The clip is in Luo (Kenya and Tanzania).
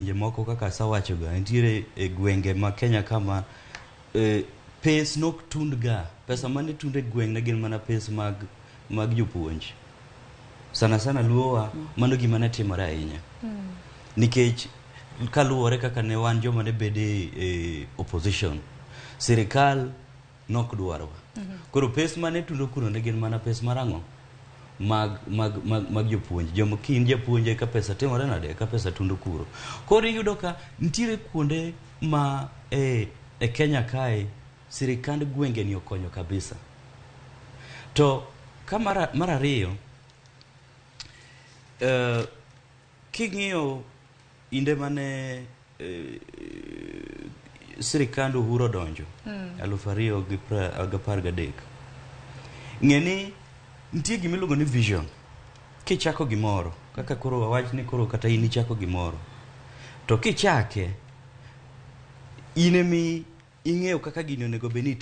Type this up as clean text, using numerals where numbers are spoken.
Pinje moko kaka asewacho ga nitiere e gwenge ma Kenya kama e, pes nok tund ga pesa mane tund e gweng' ne gin mana pes mag mag jopuonj sana sana luowa mano gima ne timore ahinya nikech kaluwore kaka ne wan joma ne bede e opposition sirikal nok dwarwa koro pes mane tundo kuno ne gin mana pes mar ang'o mag mag mag, mag jopuonj joma kin japuonj eka pesa timore nade eka pesa tundo kuro koro iyudo ka nitiere kuonde ma e, e Kenya kae sirikand gwenge ni okonyo kabisa to ka mar, mar ariyo king'iyo inde mane sirikand Uhuru odonjo 2013 ng'e ni nitie gima iluongo ni vision kichako gimoro kaka koro wawach ni koro kata in ichako gimoro to kichake in emi ing'eyo kaka gini onego bed ni itimo.